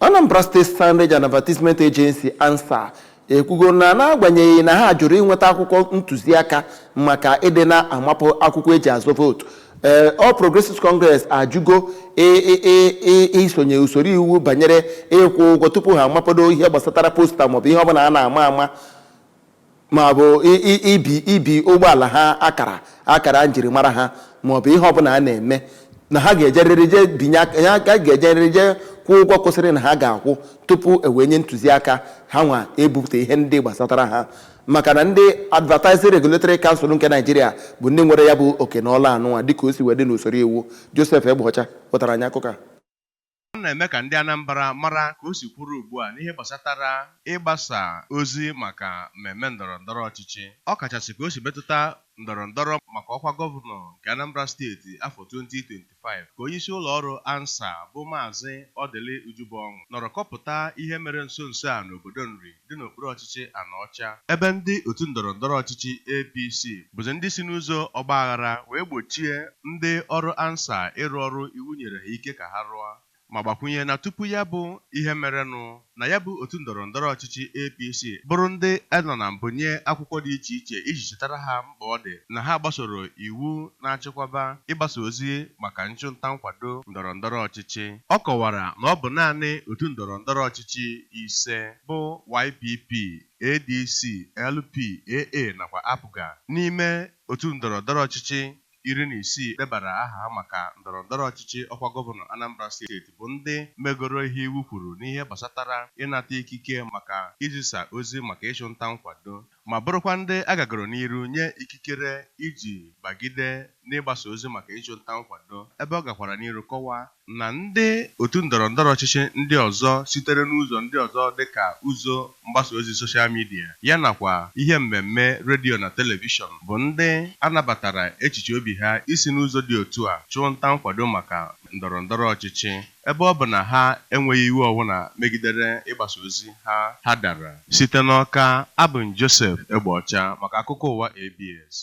Anambra State Signage and Advertisement Agency, ANSAA, ekwugo na n'agbanyeghị na ha jụrụ inweta akwụkwọ ntụziaka maka ịdị na-amapụ akwụkwọ eji azụ vootu, ee, All Progressives Congress ajụgo isonye usoro iwu banyere ịkwụ ụgwọ tupu ha amapado ihe gbasatara poster maọbụ ihe ọbụla a na-ama ama, ma ọ bụ ibi ụgbọala ha akara njirimara ha, maọbụ ihe ọbụla a na-eme, na ha ga-ejerịrị jee binye aka, ha ga-ejerịrị jee kwụọ ụgwọ kwụsịrị na ha ga-akwụ tupu e wee nye ntụziaka ha nwa ebupụta ihe ndị gbasatara ha, maka na ndị Advertising Regulatory Council nke Naijiria bụ ndị nwere ya bụ oke n'ọla anụnwa, dịka o si wee dị n'usoro iwu. Joseph Egbeọcha pụtara anyị akụkọ a. Ọ na-eme ka ndị Anambra mara ka o si kwuru ugbu a n'ihe gbasatara ịgbasa ozi maka mmemme ndọrọ ndọrọ ọchịchị, ọ kachasị ka o si metụta ndọrọ ndọrọ maka ọkwa gọvanọ nke Anambra Steeti afọ 2025, ka onyeisi ụlọ ọrụ ANSAA, bụ Maazị Odili Ujubonwu, nọrọ kọpụta ihe mere nso nso a n'obodo Nri dị n'okpuru ọchịchị Anaọcha, ebe ndị otu ndọrọ ndọrọ ọchịchị APC bụzi ndị si n'ụzọ ọgbaghara wee gbochie ndị ọrụ ANSAA ịrụ ọrụ iwu nyere ha ike ka ha rụọ, ma gbakwunye na tupu ya bụ ihe merenụ, na ya bụ otu ndọrọ ndọrọ ọchịchị APC bụrụ ndị nọ na mbụ nye akwụkwọ dị iche iche iji chetara ha mkpa ọ dị na ha gbasoro iwu na-achịkwaba ịgbasa ozi maka nchụnta nkwado ndọrọ ndọrọ ọchịchị. Ọ kọwara na ọ bụ naanị otu ndọrọ ndọrọ ọchịchị ise, bụ YPP, ADC, LP, AA nakwa APGA, n'ime otu ndọrọ ndọrọ ọchịchị 16 debara aha ha maka ndọrọ ndọrọ ọchịchị ọkwa gọvanọ Anambra Steeti, bụ ndị megoro ihe iwu kwuru n'ihe gbasatara ịnata ikike maka izisa ozi maka ịchụnta nkwado, ma bụrụkwa ndị agagoro n'iru nye ikikere iji bagide n'ịgbasa ozi maka ịchụnta nkwado, ebe ọ gakwara n'iru kọwaa na ndị otu ndọrọ ndọrọ ọchịchị ndị ọzọ sitere n'ụzọ ndị ọzọ, dịka ụzọ mgbasa ozi social media ya nakwa ihe mmemme redio na telivishọn, bụ ndị a nabatara echiche obi ha isi n'ụzọ dị otu a chụọ nta nkwado maka ndọrọ ndọrọ ọchịchị, ebe ọ bụ na ha enweghị iwu ọbụla megidere ịgbasa ozi ha ha dara. Site n'Ọka, abụ m Joseph Egbeọcha maka akụkọ ụwa ABS.